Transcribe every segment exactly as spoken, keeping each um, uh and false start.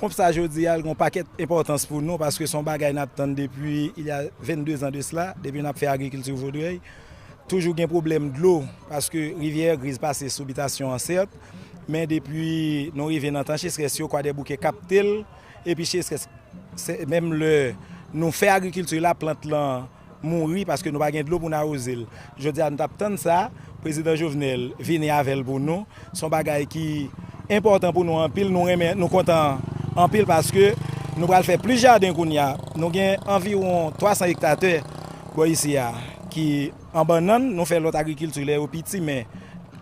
Ponp sa jodi a, l gen yon pakèt enpòtans pou nou, paske se yon bagay n ap tann depi, il y a vennde zan de sela, depi n ap fè agrikilti Vodrèy. Toujou gen pwoblèm dlo, paske rivyè Griz pase sou bitasyon an, sèt, men depi nou rive nan tan chesrès yo, Kwadèboukè kapte l, epi chesrès, se menm lè nou fè agrikilti la, plant lan mouri paske nou pa gen dlo pou n awoze l. Jodi a, nou t ap tann sa, Prezidan Jovenel vini avè l pou nou. Se yon bagay ki enpòtan pou nou anpil. Nou renmen, nou kontan anpil paske nou pral fè plis jaden kounye a. Nou gen anviwon twa san ekta tè bò isi a ki an bannann. Nou fè lòt agrikilti lè yo piti, men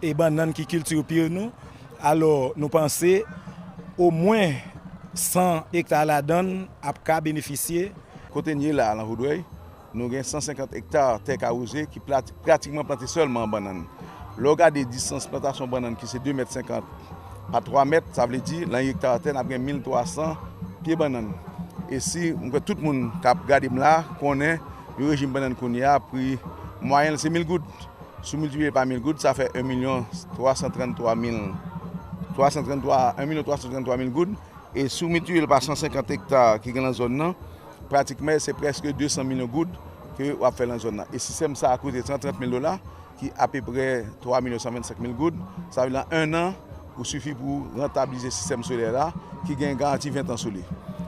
e bannann ki kilti pir nou. Alò, nou panse omwen san ekta ladan l ap ka benefisye. Kote n ye la, nan Vodrèy, nou gen san senkant ekta tè kawoze ki plat-, pratikman plante sèlman an bannann. Lè w gade distans plantasyon bannann ki se de mèt senkant pa twa mèt, sa vle di, nan yon ekta tè, n ap gen mil twa san pye bannann. E si, m kwè tout moun k ap gade m la, konnen yon rejim bannann kounye a, pri mwayen l se mil goud. Si w miltipliye l pa mil goud, sa fè en milyon twa san tranntwa mil, twa san tranntwa, en milyon twa san tranntwa mil goud. E si w miltipliye l pa san senkant ekta ki gen nan zòn nan, pratikman se prèske de san milyon goud ke w ap fè nan zòn nan. E sistèm sa a koute san trant mil dola, ki apeprè twa milyon san vennsenk mil goud. Sa vle di nan en an, ou sifi pou rantablize sistèm solè la, ki gen garanti ven an sou li.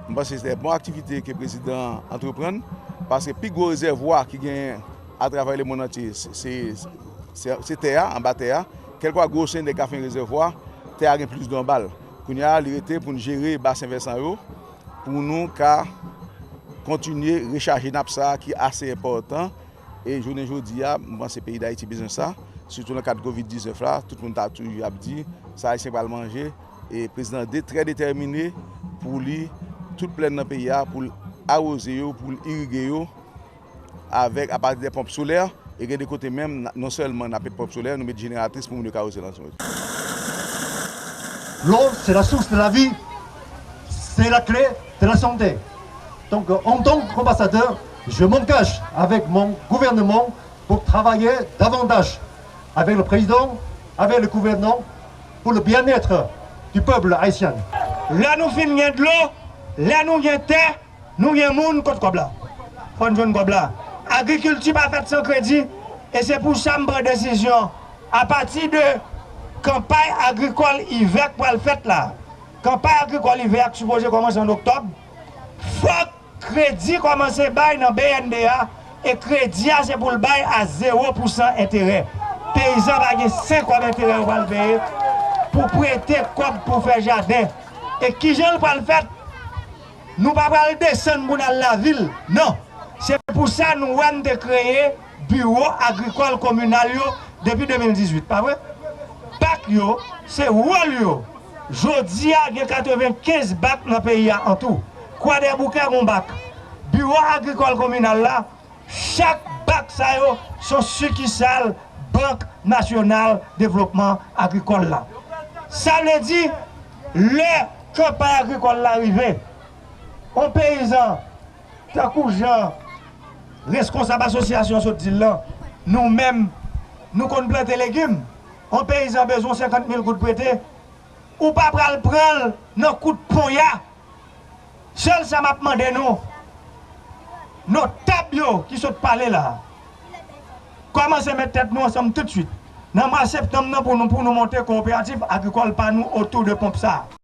M panse se de bon aktivite ke prezidan an antreprann, paske pi gwo rezèvwa ki genyen atravè lemonn antye, se, se, se, se tè a, anba tè a. Kèlkeswa gwosè nèg ka fè yon rezèvwa, tè a gen plis dlo anba l. Kounye a, li rete pou n jere basen vèsan yo, pou nou ka kontinye rechaje nap sa a ki ase enpòtan. E jounen jodi a, m panse peyi Dayiti bezwen sa, sitou nan kad kovid diznèf la, tout moun ta toujou ap di, sa Ayisyen pral manje. E prezidan de, trè detèmine pou li, tout plèn nan peyi a, pou l awoze yo, pou l irige yo, avèk, apati de ponp solè, e gen de kote menm, n-, non sèlman n ap met ponp solè, nou met jeneratris pou moun yo ka woze nan zòn yo. L'eau, c'est la source de la vie, c'est la clé de la santé. Donc, euh, en tant qu'ambassadeur, je m'engage avec mon gouvernement pour travailler davantage avec le président, avec le gouvernement, pour le bien-être du peuple haïtien. Lè nou fin gen dlo, lè nou gen tè, nou gen moun, kot kòb la? Fò n jwenn kòb la. Agrikilti pa fèt san kredi, e se pou sa m pran desizyon, apati de kanpay agrikòl ivè k pral fèt la. Kanpay agrikòl ivè a k sipoze kòmanse an oktòb, fòk kredi kòmanse bay nan B N D A, e kredi a se pou l bay a zewo pousan enterè. Peyizan pa gen senk kòb enterè yo pral peye pou prete kòb pou fè jaden. E kijan l pral fèt? Nou pa pral desann pou n al lavil, non. Se pou sa nou wè n te kreye biwo agrikòl kominal yo depi de mil dizuit, pa vre? Bak yo, se wòl yo. Jodi a, gen katrevenkenz bak nan peyi a antou. Kwadèboukè gon bak. Biwo agrikòl kominal la, chak bak sa yo se yon sikisal Bank Nasyonal Devlopman Agrikòl la. Sa vle di, lè kanpay agrikòl la rive, yon peyizan, tankou jan reskonsab asosyasyon sot di l lan, nou menm, nou konn plante legim. Yon peyizan bezwen senkant mil goud prete, ou pa pral pran l nan kout ponya. Sèl sa m ap mande nou, notab yo ki sot pale la, kòmanse met tèt nou ansanm toutswit nan mwa septanm nan pou nou, pou nou monte kowoperativ agrikòl pa nou otou de ponp sa a.